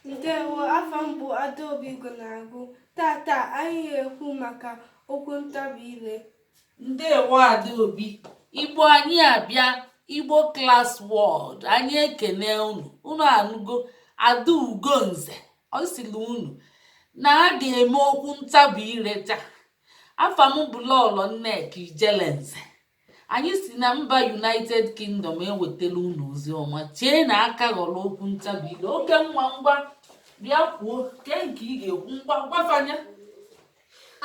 Ndewo, afa m bụ Adaobi Ugonagụ. Tata anyị ga-ekwu maka okwu ntabi ire. Ndewo, Adaobi. Igbo, anyị abịa Igbo Class World, anyị ekene unu. Unu anụgo Adaugonze, ọ sịrị unu na a ga-eme okwu ntabi ire taa. Afa m bụ Lọlọ Nneka Ijelenze. Anyị si na mba United Kingdom ewetala unu ozi ọma. Chee na aka ghọrọ okwu ntabi ire. Oke nwa, ngwa, bịa kwuo ke nke ị ga-ekwu. Ngwa, gwafanya.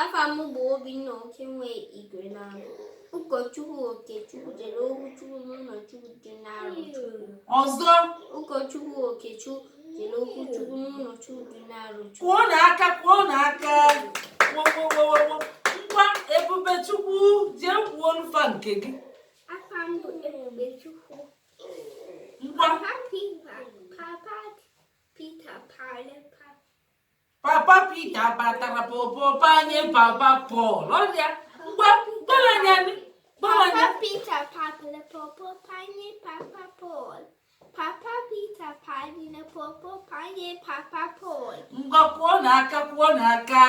Afa m bụ Obinna Okenwe Igwe na-agụ. Ụkọchukwu Okechukwu jere okwu Chukwu n'ụlọ Chukwu dị n'Arọchukwu. Ọzọ. Ụkọchukwu Okechukwu jere okwu Chukwu n'ụlọ Chukwu dị n'Arọchukwu. Kụọ n'aka, kụọ n'aka. Wowowowo! Ngwa, Ebube Chukwu, jee kwuo olufa nke gị. Afa m bụ Ebube Chukwu. Ngwa. Papa Peter, Papa Peter Palepa. Papa Peter batara pọpọ panye Papa Paul ọrịa. Ngwa, gbalanya, gbalanya. Papa Peter papale popo panye Papa Paul. Papa Peter palile popo panye Papa Paul. Ngwa, kụọ n'aka, kụọ n'aka.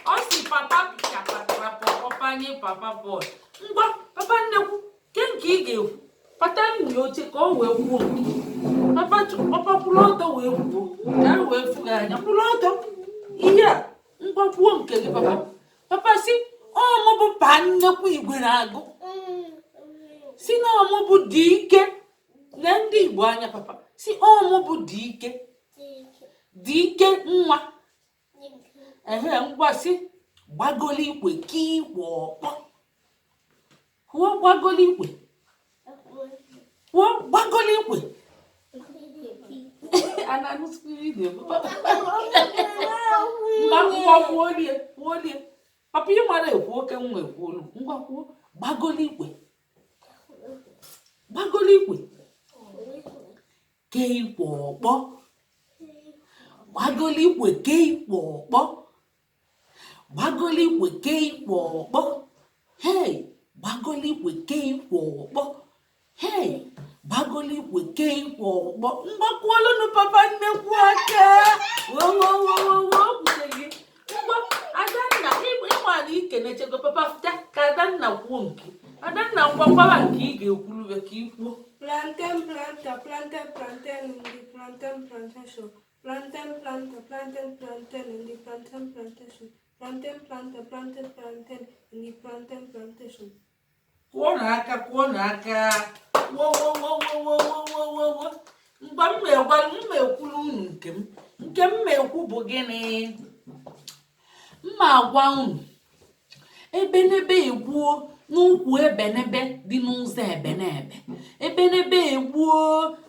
Ọ si Papa Peter patara pọpọ panye Papa Paul. Ngwa, papa nnekwu, ke nke ị ga-ekwu? Pata nni oche ka ọ wee kwuo nke papa. Papa, kwụrụ ọtọ wee kwuo ka a wee fụ gị anya. Kwụrụ ọtọ ihe a. Ngwa, kwuo nke gị, papa. Papa si ọmụ bụ pa nnekwu Igwe na-agụ si na ọmụ bụ dị ike na ndị Igbo anya. Papa si ọmụ bụ dị ike, dị ike nwa. Ehe, ngwa, si gbagolo ikwe ka ikwe ọkpọ. Kwuo gbagolo ikwe, kwuo gbagolo ikwe. A na-anụsịkwa ihe ị na-ekwu? Ngwa, ngwa, kwuolie, kwuolie, papa. Ị mara ekwu, oke nwa ekwuolu. Ngwa, kwuo gbagolo ikwe, gbagolo ikwe kee ikwe ọkpọ, gbagolo ikwe kee ikwe ọkpọ, gbagolo ikwe kee ikwe ọkpọ. Hei, gbagolo ikwe kee ikwe ọkpọ. Hei, gbagolo ikwe kee ikwe ọkpọ. Mgbakwuolunu papa nnekwu aka. Wowowowowo, kwutere gị. Ngwa, Adanna, ịma na ikenechego papa. Fụta ka Adanna kwuo nke Adanna. Ngwa, gwara nke ị ga-ekwulube ka ị kwuo. Plantain planter planted plantain in the plantain plantation. Plantain planter planted plantain in the plantain plantation. Plantain planter planted plantain in the plantain plantation. Kụọ n'aka, kụọ n'aka. Wowowowowowowowo! Ngwa, m ma m ma ekwulu unu nke m. Nke m ma ekwu bụ gịnị? M ma agwa unu ebenebe egbuo n'ukwu ebenebe dị n'ụzọ ebenebe. Ebenebe egbuo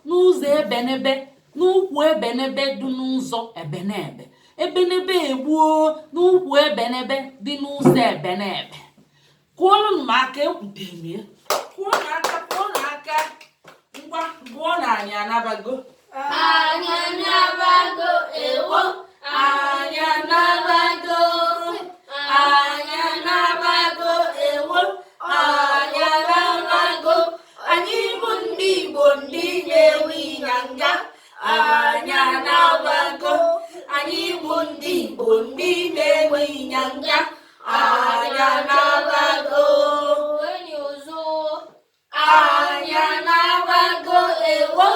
n'ụzọ ebenebe, n'ukwu ebenebe dị n'ụzọ ebenebe. Ebenebe egbuo n'ukwu ebenebe dị n'ụzọ ebenebe. Kụọlụnụ m aka, ekwutere m ya. Kụọ n'aka, kụọ n'aka. Ngwa, gụọ na anyị anabago. Anyị anabago, ewo, Anyị anabago, anyị anabago, ewo, anyị anabago. Anyị bụ ndị Igbo, ndị na-enwe ịnyanga. Anyị anabago. Anyị bụ ndị Igbo, ndị na-enwe ịnyanga. Anyị anabago. Enyi ọzọ. Anyị anabago, ewo,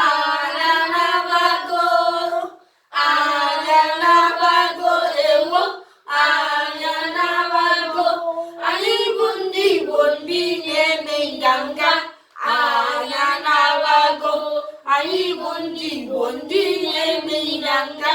anyị anabago. Anyị anabago, ewo, anyị anabago. Anyị bụ ndị Igbo, ndị na-eme nganga. Anyị anabago. Anyị bụ ndị Igbo, ndị na-eme nganga.